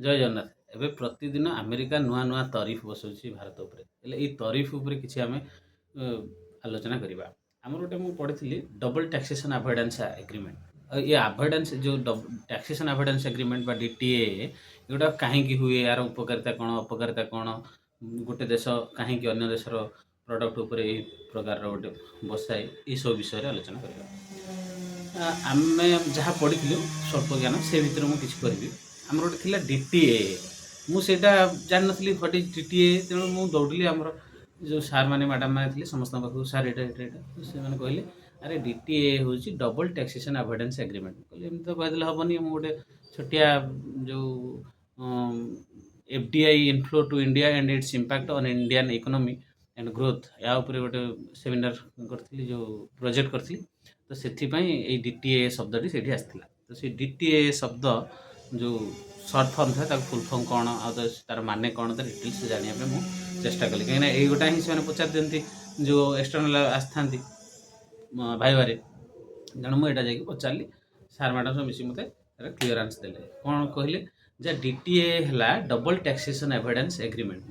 ଜୟ ଜଗନ୍ନାଥ। ଏବେ ପ୍ରତିଦିନ ଆମେରିକା ନୂଆ ନୂଆ ତରିଫ ବସାଉଛି ଭାରତ ଉପରେ। ହେଲେ ଏଇ ତରିଫ ଉପରେ କିଛି ଆମେ ଆଲୋଚନା କରିବା। ଆମର ଗୋଟେ ମୁଁ ପଢ଼ିଥିଲି ଡବଲ୍ ଟ୍ୟାକ୍ସେସନ୍ ଆଭଏଡ଼ାନ୍ସ ଏଗ୍ରିମେଣ୍ଟ। ଆଉ ଏ ଆଭଏଡ଼ାନ୍ସ ଯେଉଁ ଟ୍ୟାକ୍ସେସନ୍ ଆଭଏଡ଼ାନ୍ସ ଏଗ୍ରିମେଣ୍ଟ ବା ଡିଟିଏ, ଏଗୁଡ଼ା କାହିଁକି ହୁଏ, ଏହାର ଉପକାରିତା କ'ଣ, ଅପକାରିତା କ'ଣ, ଗୋଟେ ଦେଶ କାହିଁକି ଅନ୍ୟ ଦେଶର ପ୍ରଡ଼କ୍ଟ ଉପରେ ଏଇ ପ୍ରକାରର ଗୋଟେ ବସାଏ, ଏସବୁ ବିଷୟରେ ଆଲୋଚନା କରିବା। ଆମେ ଯାହା ପଢ଼ିଥିଲୁ ସ୍ୱଳ୍ପ ଜ୍ଞାନ, ସେ ଭିତରେ ମୁଁ କିଛି କହିବି। ଆମର ଗୋଟେ ଥିଲା ଡିଟିଏ। ମୁଁ ସେଇଟା ଜାଣିନଥିଲି, what is DTA. ତେଣୁ ମୁଁ ଦୌଡ଼ିଲି ଆମର ଯେଉଁ ସାର୍ ମାନେ, ମ୍ୟାଡ଼ାମ୍ ମାନେ ଥିଲେ, ସମସ୍ତଙ୍କ ପାଖକୁ, ସାର୍, ଏଇଟା, ଏଇଟା, ଏଇଟା। ତ ସେମାନେ କହିଲେ, ଆରେ, ଡିଟିଏ ହେଉଛି ଡବଲ୍ ଟ୍ୟାକ୍ସେସନ୍ ଆଭଏଡ଼ାନ୍ସ ଏଗ୍ରିମେଣ୍ଟ। କହିଲେ, ଏମିତି ତ କହିଦେଲେ ହେବନି। ମୁଁ ଗୋଟେ ଛୋଟିଆ ଯେଉଁ FDI inflow to India and its impact on Indian economy and growth, ଏହା ଉପରେ ଗୋଟେ ସେମିନାର କରିଥିଲି, ଯେଉଁ ପ୍ରୋଜେକ୍ଟ କରିଥିଲି। ତ ସେଥିପାଇଁ ଏଇ ଡିଟିଏ ଶବ୍ଦଟି ସେଇଠି ଆସିଥିଲା। ତ ସେଇ ଡିଟିଏ ଶବ୍ଦ ଯେଉଁ ସର୍ଟ ଫର୍ମ ଥାଏ, ତାକୁ ଫୁଲ୍ ଫର୍ମ କ'ଣ ଆଉ ତାର ମାନେ କ'ଣ, ତା ଡିଟେଲ୍ସ ଜାଣିବା ପାଇଁ ମୁଁ ଚେଷ୍ଟା କଲି। କାହିଁକିନା ଏଇଗୋଟା ହିଁ ସେମାନେ ପଚାରି ଦିଅନ୍ତି ଯେଉଁ ଏକ୍ସଟର୍ନାଲ ଆସିଥାନ୍ତି ଭାଇବାରେ। ତେଣୁ ମୁଁ ଏଇଟା ଯାଇକି ପଚାରିଲି। ସାର୍, ମ୍ୟାଡ଼ାମ୍ ସବୁ ମିଶିକି ମୋତେ ତାର କ୍ଲିୟରାନ୍ସ ଦେଲେ। କ'ଣ କହିଲେ ଯେ ଡିଟିଏ ହେଲା double taxation avoidance agreement.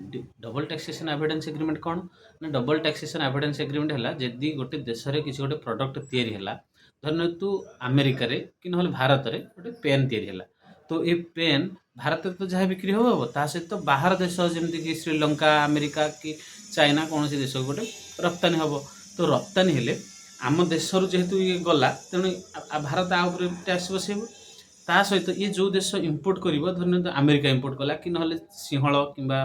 Double taxation avoidance agreement କ'ଣ ନା, ଡବଲ୍ ଟ୍ୟାକ୍ସେସନ୍ ଆଭଏଡ଼ାନ୍ସ ଏଗ୍ରିମେଣ୍ଟ ହେଲା, ଯଦି ଗୋଟେ ଦେଶରେ କିଛି ଗୋଟେ ପ୍ରଡ଼କ୍ଟ ତିଆରି ହେଲା, ଧରିନିଅନ୍ତୁ ଆମେରିକାରେ କି ନହେଲେ ଭାରତରେ ଗୋଟେ ପେନ୍ ତିଆରି ହେଲା, ତ ଏ ପେନ୍ ଭାରତରେ ତ ଯାହା ବିକ୍ରି ହେବ ହେବ, ତା ସହିତ ବାହାର ଦେଶ ଯେମିତିକି ଶ୍ରୀଲଙ୍କା, ଆମେରିକା କି ଚାଇନା, କୌଣସି ଦେଶକୁ ଗୋଟେ ରପ୍ତାନୀ ହେବ। ତ ରପ୍ତାନୀ ହେଲେ ଆମ ଦେଶରୁ ଯେହେତୁ ଇଏ ଗଲା, ତେଣୁ ଭାରତ ଆ ଉପରେ ଟ୍ୟାକ୍ସ ବସେଇବ। ତା ସହିତ ଇଏ ଯେଉଁ ଦେଶ ଇମ୍ପୋର୍ଟ କରିବ, ଧରିନିଅନ୍ତୁ ଆମେରିକା ଇମ୍ପୋର୍ଟ କଲା କି ନହେଲେ ସିଂହଳ କିମ୍ବା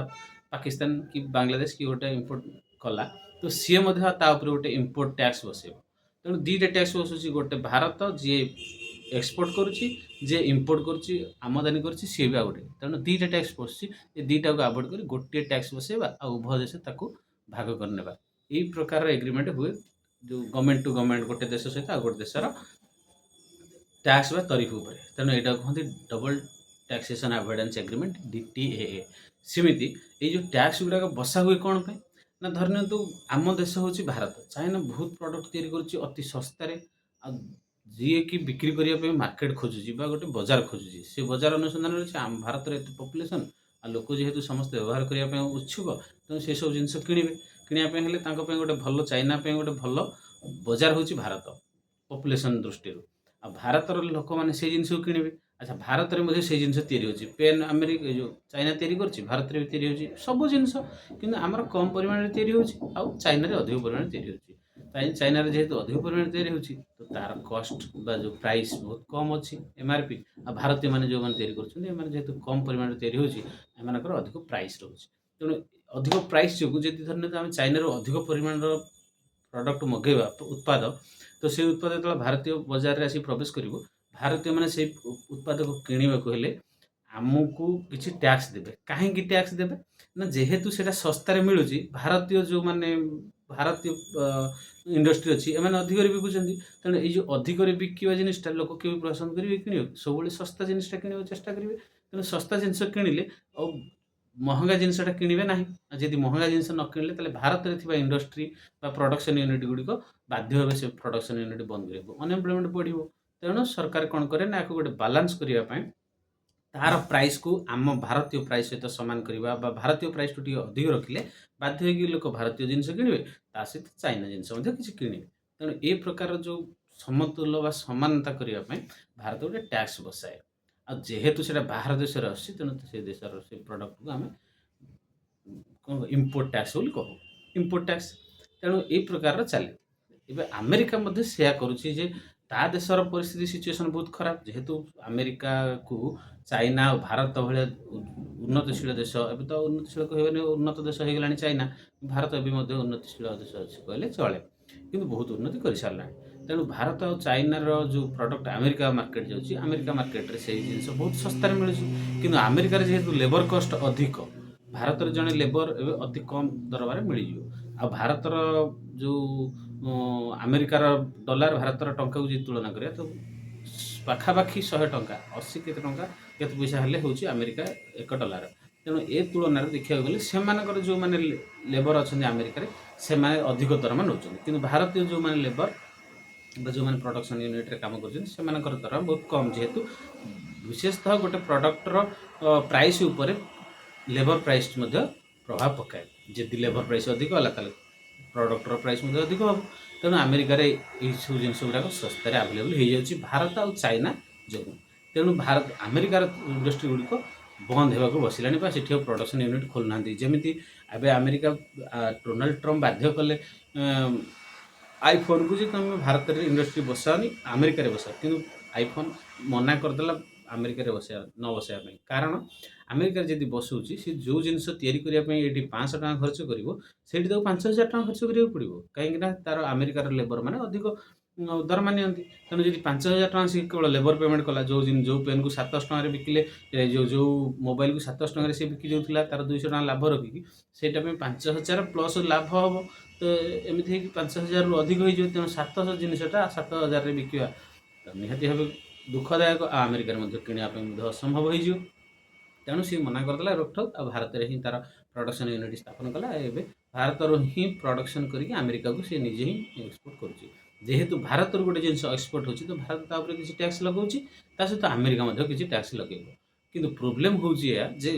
ପାକିସ୍ତାନ କି ବାଂଲାଦେଶ କି ଗୋଟେ ଇମ୍ପୋର୍ଟ କଲା, ତ ସିଏ ମଧ୍ୟ ତା ଉପରେ ଗୋଟେ ଇମ୍ପୋର୍ଟ ଟ୍ୟାକ୍ସ ବସେଇବ। ତେଣୁ ଦୁଇଟା ଟ୍ୟାକ୍ସ ବସୁଛି। ଗୋଟେ ଭାରତ ଯିଏ ଏକ୍ସପୋର୍ଟ କରୁଛି, ଯିଏ ଇମ୍ପୋର୍ଟ କରୁଛି, ଆମଦାନୀ କରୁଛି, ସିଏ ବି ଆଉ ଗୋଟେ। ତେଣୁ ଦୁଇଟା ଟ୍ୟାକ୍ସ ବସୁଛି। ଏ ଦୁଇଟାକୁ ଆଭଏଡ଼ କରି ଗୋଟିଏ ଟ୍ୟାକ୍ସ ବସେଇବା ଆଉ ଉଭୟ ଦେଶ ତାକୁ ଭାଗ କରିନେବା। ଏଇ ପ୍ରକାରର ଏଗ୍ରିମେଣ୍ଟ ହୁଏ ଯେଉଁ ଗଭର୍ଣ୍ଣମେଣ୍ଟ ଟୁ ଗଭର୍ଣ୍ଣମେଣ୍ଟ, ଗୋଟେ ଦେଶ ସହିତ ଆଉ ଗୋଟେ ଦେଶର ଟ୍ୟାକ୍ସ ବା ତରିଫ ଉପରେ। ତେଣୁ ଏଇଟାକୁ କୁହନ୍ତି ଡବଲ୍ ଟ୍ୟାକ୍ସେସନ୍ ଆଭଏଡ଼ାନ୍ସ ଏଗ୍ରିମେଣ୍ଟ, ଡିଟିଏଏ। ସେମିତି ଏଇ ଯେଉଁ ଟ୍ୟାକ୍ସ ଗୁଡ଼ାକ ବସା ହୁଏ କ'ଣ ପାଇଁ ନା, ଧରିନିଅନ୍ତୁ ଆମ ଦେଶ ହେଉଛି ଭାରତ, ଚାଇନା ବହୁତ ପ୍ରଡ଼କ୍ଟ ତିଆରି କରୁଛି ଅତି ଶସ୍ତାରେ। ଆଉ ଯିଏକି ବିକ୍ରି କରିବା ପାଇଁ ମାର୍କେଟ ଖୋଜୁଛି ବା ଗୋଟେ ବଜାର ଖୋଜୁଛି, ସେ ବଜାର ଅନୁସନ୍ଧାନରେ ଅଛି। ଆମ ଭାରତରେ ଏତେ ପପୁଲେସନ୍ ଆଉ ଲୋକ ଯେହେତୁ ସମସ୍ତେ ବ୍ୟବହାର କରିବା ପାଇଁ ଉତ୍ସୁକ, ତେଣୁ ସେସବୁ ଜିନିଷ କିଣିବେ। କିଣିବା ପାଇଁ ହେଲେ ତାଙ୍କ ପାଇଁ ଗୋଟେ ଭଲ, ଚାଇନା ପାଇଁ ଗୋଟେ ଭଲ ବଜାର ହେଉଛି ଭାରତ ପପୁଲେସନ୍ ଦୃଷ୍ଟିରୁ। ଆଉ ଭାରତର ଲୋକମାନେ ସେଇ ଜିନିଷକୁ କିଣିବେ। ଆଚ୍ଛା, ଭାରତରେ ମଧ୍ୟ ସେଇ ଜିନିଷ ତିଆରି ହେଉଛି। ପେନ୍ ଆମେରିକା ଯେଉଁ ଚାଇନା ତିଆରି କରୁଛି, ଭାରତରେ ବି ତିଆରି ହେଉଛି ସବୁ ଜିନିଷ। କିନ୍ତୁ ଆମର କମ୍ ପରିମାଣରେ ତିଆରି ହେଉଛି ଆଉ ଚାଇନାରେ ଅଧିକ ପରିମାଣରେ ତିଆରି ହେଉଛି। ଚାଇନାରେ ଯେହେତୁ ଅଧିକ ପରିମାଣରେ ତିଆରି ହେଉଛି, ତ ତାର କଷ୍ଟ ବା ଯେଉଁ ପ୍ରାଇସ୍ ବହୁତ କମ୍ ଅଛି, ଏମ୍ଆର୍ପି। ଆଉ ଭାରତୀୟମାନେ ଯେଉଁମାନେ ତିଆରି କରୁଛନ୍ତି, ଏମାନେ ଯେହେତୁ କମ୍ ପରିମାଣରେ ତିଆରି ହେଉଛି, ଏମାନଙ୍କର ଅଧିକ ପ୍ରାଇସ୍ ରହୁଛି। ତେଣୁ ଅଧିକ ପ୍ରାଇସ୍ ଯୋଗୁଁ ଯଦି ଧରିନିଅନ୍ତୁ ଆମେ ଚାଇନାରୁ ଅଧିକ ପରିମାଣର ପ୍ରଡ଼କ୍ଟ ମଗେଇବା, ଉତ୍ପାଦ, ତ ସେଇ ଉତ୍ପାଦ ଯେତେବେଳେ ଭାରତୀୟ ବଜାରରେ ଆସି ପ୍ରବେଶ କରିବ, ଭାରତୀୟମାନେ ସେଇ ଉତ୍ପାଦକୁ କିଣିବାକୁ ହେଲେ ଆମକୁ କିଛି ଟ୍ୟାକ୍ସ ଦେବେ। କାହିଁକି ଟ୍ୟାକ୍ସ ଦେବେ ନା, ଯେହେତୁ ସେଇଟା ଶସ୍ତାରେ ମିଳୁଛି, ଭାରତୀୟ ଯେଉଁମାନେ ଭାରତୀୟ ଇଣ୍ଡଷ୍ଟ୍ରି ଅଛି, ଏମାନେ ଅଧିକରେ ବିକୁଛନ୍ତି। ତେଣୁ ଏଇ ଯେଉଁ ଅଧିକରେ ବିକିବା ଜିନିଷଟା ଲୋକ କେବେ ପସନ୍ଦ କରିବେ କିଣିବାକୁ? ସବୁବେଳେ ଶସ୍ତା ଜିନିଷଟା କିଣିବାକୁ ଚେଷ୍ଟା କରିବେ। ତେଣୁ ଶସ୍ତା ଜିନିଷ କିଣିଲେ ଆଉ ମହଙ୍ଗା ଜିନିଷଟା କିଣିବେ ନାହିଁ। ଆଉ ଯଦି ମହଙ୍ଗା ଜିନିଷ ନ କିଣିଲେ, ତାହେଲେ ଭାରତରେ ଥିବା ଇଣ୍ଡଷ୍ଟ୍ରି ବା ପ୍ରଡକ୍ସନ୍ ୟୁନିଟ୍ ଗୁଡ଼ିକ ବାଧ୍ୟ ହେବେ ସେ ପ୍ରଡକ୍ସନ୍ ୟୁନିଟ୍ ବନ୍ଦ କରିବାକୁ, ଅନଏମ୍ପ୍ଲୟମେଣ୍ଟ ବଢ଼ିବ। ତେଣୁ ସରକାର କ'ଣ କରେ ନା, ଏହାକୁ ଗୋଟେ ବାଲାନ୍ସ କରିବା ପାଇଁ ତାର ପ୍ରାଇସ୍କୁ ଆମ ଭାରତୀୟ ପ୍ରାଇସ୍ ସହିତ ସମାନ କରିବା ବା ଭାରତୀୟ ପ୍ରାଇସ୍ଠୁ ଟିକେ ଅଧିକ ରଖିଲେ ବାଧ୍ୟ ହେଇକି ଲୋକ ଭାରତୀୟ ଜିନିଷ କିଣିବେ, ତା ସହିତ ଚାଇନା ଜିନିଷ ମଧ୍ୟ କିଛି କିଣିବେ। ତେଣୁ ଏ ପ୍ରକାର ଯେଉଁ ସମତୁଲ ବା ସମାନତା କରିବା ପାଇଁ ଭାରତ ଗୋଟେ ଟ୍ୟାକ୍ସ ବସାଏ। ଆଉ ଯେହେତୁ ସେଇଟା ବାହାର ଦେଶରେ ଆସୁଛି, ତେଣୁ ସେ ଦେଶର ସେ ପ୍ରଡ଼କ୍ଟକୁ ଆମେ କ'ଣ ଇମ୍ପୋର୍ଟ ଟ୍ୟାକ୍ସ ବୋଲି କହୁ, ଇମ୍ପୋର୍ଟ ଟ୍ୟାକ୍ସ। ତେଣୁ ଏଇ ପ୍ରକାରର ଚାଲେ। ଏବେ ଆମେରିକା ମଧ୍ୟ ସେୟା କରୁଛି ଯେ ତା ଦେଶର ପରିସ୍ଥିତି, ସିଚୁଏସନ୍ ବହୁତ ଖରାପ। ଯେହେତୁ ଆମେରିକାକୁ ଚାଇନା ଆଉ ଭାରତ ଭଳିଆ ଉନ୍ନତିଶୀଳ ଦେଶ, ଏବେ ତ ଉନ୍ନତିଶୀଳ କହିବାନି, ଉନ୍ନତ ଦେଶ ହେଇଗଲାଣି ଚାଇନା। ଭାରତ ଏବେ ମଧ୍ୟ ଉନ୍ନତିଶୀଳ ଦେଶ ଅଛି କହିଲେ ଚଳେ, କିନ୍ତୁ ବହୁତ ଉନ୍ନତି କରିସାରିଲାଣି। ତେଣୁ ଭାରତ ଆଉ ଚାଇନାର ଯେଉଁ ପ୍ରଡ଼କ୍ଟ ଆମେରିକା ମାର୍କେଟ ଯାଉଛି, ଆମେରିକା ମାର୍କେଟରେ ସେଇ ଜିନିଷ ବହୁତ ଶସ୍ତାରେ ମିଳୁଛି। କିନ୍ତୁ ଆମେରିକାରେ ଯେହେତୁ ଲେବର କଷ୍ଟ ଅଧିକ, ଭାରତରେ ଜଣେ ଲେବର ଏବେ ଅତି କମ୍ ଦରମାରେ ମିଳିଯିବ। ଆଉ ଭାରତର ଯେଉଁ ଆମେରିକାର ଡଲାର ଭାରତର ଟଙ୍କାକୁ ଯଦି ତୁଳନା କରିବା, ତ ପାଖାପାଖି 100 ଟଙ୍କା, 80 କେତେ ଟଙ୍କା କେତେ ପଇସା ହେଲେ ହେଉଛି ଆମେରିକା 1 ଡଲାର। ତେଣୁ ଏ ତୁଳନାରେ ଦେଖିବାକୁ ଗଲେ ସେମାନଙ୍କର ଯେଉଁମାନେ ଲେବର ଅଛନ୍ତି ଆମେରିକାରେ, ସେମାନେ ଅଧିକ ଦରମା ନେଉଛନ୍ତି। କିନ୍ତୁ ଭାରତୀୟ ଯେଉଁମାନେ ଲେବର ବା ଯେଉଁମାନେ ପ୍ରଡକ୍ସନ୍ ୟୁନିଟ୍ରେ କାମ କରୁଛନ୍ତି, ସେମାନଙ୍କର ଦରମା ବହୁତ କମ୍, ଯେହେତୁ ବିଶେଷତଃ ଗୋଟେ ପ୍ରଡ଼କ୍ଟର ପ୍ରାଇସ୍ ଉପରେ ଲେବର ପ୍ରାଇସ୍ ମଧ୍ୟ ପ୍ରଭାବ ପକାଏ। ଯଦି ଲେବର ପ୍ରାଇସ୍ ଅଧିକ ହେଲା, ତାହେଲେ ପ୍ରଡ଼କ୍ଟର ପ୍ରାଇସ୍ ମଧ୍ୟ ଅଧିକ ହେବ। ତେଣୁ ଆମେରିକାରେ ଏଇସବୁ ଜିନିଷ ଗୁଡ଼ାକ ଶସ୍ତାରେ ଆଭେଲେବୁଲ୍ ହେଇଯାଉଛି ଭାରତ ଆଉ ଚାଇନା ଯୋଗୁଁ। ତେଣୁ ଆମେରିକାର ଇଣ୍ଡଷ୍ଟ୍ରି ଗୁଡ଼ିକ ବନ୍ଦ ହେବାକୁ ବସିଲାଣି ବା ସେଠି ଆଉ ପ୍ରଡକ୍ସନ୍ ୟୁନିଟ୍ ଖୋଲୁନାହାନ୍ତି। ଯେମିତି ଏବେ ଆମେରିକା ଡୋନାଲ୍ଡ ଟ୍ରମ୍ପ ବାଧ୍ୟ କଲେ ଆଇଫୋନ୍କୁ ଯେ ତୁମେ ଭାରତରେ ଇଣ୍ଡଷ୍ଟ୍ରି ବସାଅନି, ଆମେରିକାରେ ବସାଅ। କିନ୍ତୁ ଆଇଫୋନ୍ ମନା କରିଦେଲା ଆମେରିକାରେ ନ ବସାଇବା ପାଇଁ। କାରଣ ଆମେରିକାରେ ଯଦି ବସଉଛି, ସେ ଯେଉଁ ଜିନିଷ ତିଆରି କରିବା ପାଇଁ ଏଇଠି 500 ଟଙ୍କା ଖର୍ଚ୍ଚ କରିବ, ସେଇଠି ତାକୁ 5000 ଟଙ୍କା ଖର୍ଚ୍ଚ କରିବାକୁ ପଡ଼ିବ। କାହିଁକି ନା ତାର ଆମେରିକାର ଲେବର ମାନେ ଅଧିକ ଦରମା ନିଅନ୍ତି। ତେଣୁ ଯଦି 5000 ଟଙ୍କା ସେ କେବଳ ଲେବର ପେମେଣ୍ଟ କଲା, ଯେଉଁ ପେନ୍କୁ 700 ଟଙ୍କାରେ ବିକିଲେ, ଯେଉଁ ଯେଉଁ ମୋବାଇଲକୁ 700 ଟଙ୍କାରେ ସେ ବିକି ଯାଉଥିଲା, ତାର 200 ଟଙ୍କା ଲାଭ ରଖିକି, ସେଇଟା ପାଇଁ 5000 ପ୍ଲସ୍ ଲାଭ ହେବ। ତ ଏମିତି ହେଇକି 5000ରୁ ଅଧିକ ହେଇଯିବ। ତେଣୁ 700 ଜିନିଷଟା 7000ରେ ବିକିବା ତ ନିହାତି ଭାବେ ଦୁଃଖଦାୟକ ଆଉ ଆମେରିକାରେ ମଧ୍ୟ କିଣିବା ପାଇଁ ମଧ୍ୟ ଅସମ୍ଭବ ହେଇଯିବ। ତେଣୁ ସିଏ ମନା କରିଦେଲା ରୋକଠୋକ ଆଉ ଭାରତରେ ହିଁ ତାର ପ୍ରଡକ୍ସନ୍ ୟୁନିଟ୍ ସ୍ଥାପନ କଲା। ଏବେ ଭାରତରୁ ହିଁ ପ୍ରଡକ୍ସନ୍ କରିକି ଆମେରିକାକୁ ସେ ନିଜେ ହିଁ ଏକ୍ସପୋର୍ଟ କରୁଛି। ଯେହେତୁ ଭାରତରୁ ଗୋଟେ ଜିନିଷ ଏକ୍ସପୋର୍ଟ ହେଉଛି, ତ ଭାରତ ତା ଉପରେ କିଛି ଟ୍ୟାକ୍ସ ଲଗାଉଛି, ତା ସହିତ ଆମେରିକା ମଧ୍ୟ କିଛି ଟ୍ୟାକ୍ସ ଲଗାଇବ। କିନ୍ତୁ ପ୍ରୋବ୍ଲେମ୍ ହେଉଛି ଏହା ଯେ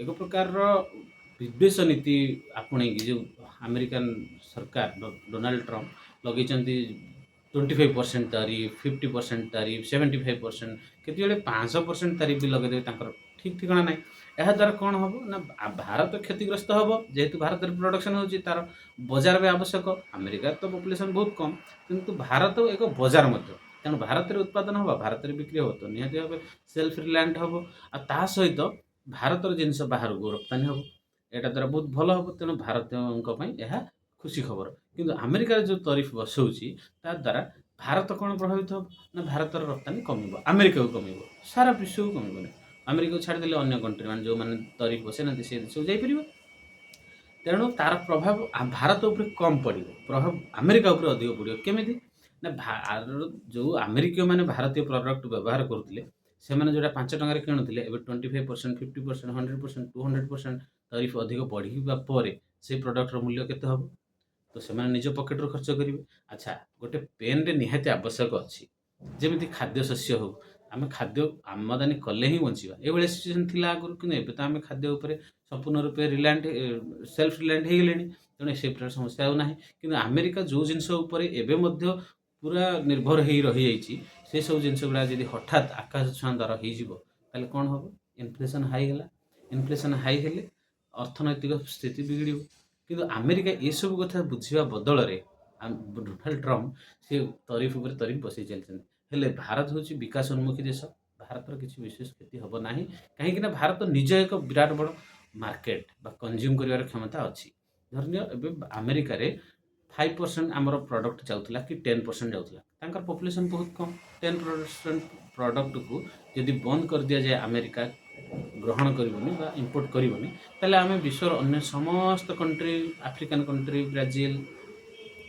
ଏକ ପ୍ରକାରର ବିଦ୍ୱେଷ ନୀତି ଆପଣେଇକି ଯେଉଁ ଆମେରିକାନ ସରକାର ଡୋନାଲ୍ଡ ଟ୍ରମ୍ପ ଲଗେଇଛନ୍ତି 25% tariff, 50% tariff, 75%, କେତେବେଳେ 500% ତାରିଫ ବି ଲଗେଇଦେବେ, ତାଙ୍କର ଠିକ୍ ଠିକଣା ନାହିଁ। ଏହାଦ୍ୱାରା କ'ଣ ହେବ ନା ଭାରତ କ୍ଷତିଗ୍ରସ୍ତ ହେବ। ଯେହେତୁ ଭାରତରେ ପ୍ରଡକ୍ସନ୍ ହେଉଛି, ତାର ବଜାର ବି ଆବଶ୍ୟକ। ଆମେରିକାର ତ ପପୁଲେସନ୍ ବହୁତ କମ୍, କିନ୍ତୁ ଭାରତ ଏକ ବଜାର ମଧ୍ୟ। ତେଣୁ ଭାରତରେ ଉତ୍ପାଦନ ହେବ, ଭାରତରେ ବିକ୍ରି ହେବ, ତ ନିହାତି ଭାବେ ସେଲ୍ଫ ରିଲାଏଣ୍ଟ ହେବ। ଆଉ ତା ସହିତ ଭାରତର ଜିନିଷ ବାହାରକୁ ରପ୍ତାନୀ ହେବ, ଏଇଟା ଦ୍ୱାରା ବହୁତ ଭଲ ହେବ। ତେଣୁ ଭାରତୀୟଙ୍କ ପାଇଁ ଏହା ଖୁସି ଖବର। କିନ୍ତୁ ଆମେରିକାରେ ଯେଉଁ ତରିଫ ବସଉଛି, ତା ଦ୍ୱାରା ଭାରତ କ'ଣ ପ୍ରଭାବିତ ହେବ ନା ଭାରତର ରପ୍ତାନୀ କମିବ, ଆମେରିକାକୁ କମିବ, ସାରା ବିଶ୍ୱକୁ କମିବନି। ଆମେରିକାକୁ ଛାଡ଼ିଦେଲେ ଅନ୍ୟ କଣ୍ଟ୍ରି ମାନେ ଯେଉଁମାନେ ତରିଫ ବସେଇନାହାନ୍ତି, ସେ ଦେଶକୁ ଯାଇପାରିବ। ତେଣୁ ତାର ପ୍ରଭାବ ଭାରତ ଉପରେ କମ୍ ପଡ଼ିବ, ପ୍ରଭାବ ଆମେରିକା ଉପରେ ଅଧିକ ପଡ଼ିବ। କେମିତି ନା ଯେଉଁ ଆମେରିକୀୟମାନେ ଭାରତୀୟ ପ୍ରଡ଼କ୍ଟ ବ୍ୟବହାର କରୁଥିଲେ, ସେମାନେ ଯେଉଁଟା 5 ଟଙ୍କାରେ କିଣୁଥିଲେ, ଏବେ 25%, 50%, 100%, 200% ତରିଫ ଅଧିକ ବଢ଼ିବା ପରେ ସେଇ ପ୍ରଡ଼କ୍ଟର ମୂଲ୍ୟ କେତେ ହେବ? ତ ସେମାନେ ନିଜ ପକେଟରୁ ଖର୍ଚ୍ଚ କରିବେ। ଆଚ୍ଛା, ଗୋଟେ ପେନ୍ରେ ନିହାତି ଆବଶ୍ୟକ ଅଛି। ଯେମିତି ଖାଦ୍ୟ ଶସ୍ୟ ହଉ, ଆମେ ଖାଦ୍ୟ ଆମଦାନୀ କଲେ ହିଁ ବଞ୍ଚିବା, ଏଇଭଳିଆ ସିଚୁଏସନ୍ ଥିଲା ଆଗରୁ। କିନ୍ତୁ ଏବେ ତ ଆମେ ଖାଦ୍ୟ ଉପରେ ସମ୍ପୂର୍ଣ୍ଣ ରୂପେ ସେଲ୍ଫ ରିଲାଏଣ୍ଟ ହେଇଗଲେଣି। ତେଣୁ ସେ ପ୍ରକାର ସମସ୍ୟା ଆଉ ନାହିଁ। କିନ୍ତୁ ଆମେରିକା ଯେଉଁ ଜିନିଷ ଉପରେ ଏବେ ମଧ୍ୟ ପୁରା ନିର୍ଭର ହେଇ ରହିଯାଇଛି, ସେସବୁ ଜିନିଷ ଗୁଡ଼ା ଯଦି ହଠାତ୍ ଆକାଶ ଛୁଆଁ ଦର ହେଇଯିବ, ତାହେଲେ କ'ଣ ହେବ? ଇନଫ୍ଲେସନ୍ ହାଇ ହେଲା। ଇନଫ୍ଲେସନ୍ ହାଇ ହେଲେ ଅର୍ଥନୈତିକ ସ୍ଥିତି ବିଗିଡ଼ିବ। କିନ୍ତୁ ଆମେରିକା ଏସବୁ କଥା ବୁଝିବା ବଦଳରେ ଡୋନାଲ୍ଡ ଟ୍ରମ୍ପ ସେ ତରିଫ ଉପରେ ତରିଫ ବସେଇ ଚାଲିଛନ୍ତି। ହେଲେ ଭାରତ ହେଉଛି ବିକାଶ ଉନ୍ମୁଖୀ ଦେଶ। ଭାରତର କିଛି ବିଶେଷ କ୍ଷତି ହେବ ନାହିଁ, କାହିଁକିନା ଭାରତ ନିଜ ଏକ ବିରାଟ ବଡ଼ ମାର୍କେଟ ବା କନଜ୍ୟୁମ୍ କରିବାର କ୍ଷମତା ଅଛି। ଧରିନିଅ, ଏବେ ଆମେରିକାରେ 5% ଆମର ପ୍ରଡ଼କ୍ଟ ଯାଉଥିଲା କି 10% ଯାଉଥିଲା। ତାଙ୍କର ପପୁଲେସନ୍ ବହୁତ କମ୍। 10% ପ୍ରଡ଼କ୍ଟକୁ ଯଦି ବନ୍ଦ କରିଦିଆଯାଏ, ଆମେରିକା ଗ୍ରହଣ କରିବନି ବା ଇମ୍ପୋର୍ଟ କରିବନି, ତାହେଲେ ଆମେ ବିଶ୍ୱର ଅନ୍ୟ ସମସ୍ତ କଣ୍ଟ୍ରି, ଆଫ୍ରିକାନ୍ କଣ୍ଟ୍ରି, ବ୍ରାଜିଲ,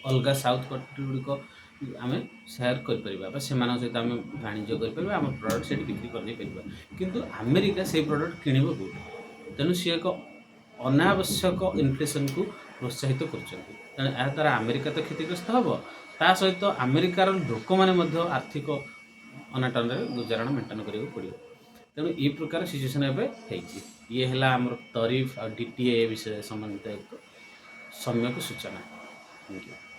ଅଲଗା ସାଉଥ୍ କଣ୍ଟ୍ରି ଗୁଡ଼ିକ ଆମେ ସେୟାର କରିପାରିବା ବା ସେମାନଙ୍କ ସହିତ ଆମେ ବାଣିଜ୍ୟ କରିପାରିବା, ଆମ ପ୍ରଡ଼କ୍ଟ ସେଠି ବିକ୍ରି କରିଦେଇପାରିବା। କିନ୍ତୁ ଆମେରିକା ସେଇ ପ୍ରଡ଼କ୍ଟ କିଣିବ କେଉଁଠୁ? ତେଣୁ ସିଏ ଏକ ଅନାବଶ୍ୟକ ଇନଫ୍ଲେସନକୁ ପ୍ରୋତ୍ସାହିତ କରୁଛନ୍ତି। ତେଣୁ ଏହାଦ୍ୱାରା ଆମେରିକା ତ କ୍ଷତିଗ୍ରସ୍ତ ହେବ, ତା ସହିତ ଆମେରିକାର ଲୋକମାନେ ମଧ୍ୟ ଆର୍ଥିକ ଅନାଟନରେ ଗୁଜାରଣ ମେଣ୍ଟନ କରିବାକୁ ପଡ଼ିବ। ତେଣୁ ଏଇ ପ୍ରକାର ସିଚୁଏସନ୍ ଏବେ ହେଇଛି। ଇଏ ହେଲା ଆମର ତରିଫ ଆଉ DTA ବିଷୟରେ ସମ୍ବନ୍ଧିତ ଏକ ସମ୍ୟକ ସୂଚନା। Thank you.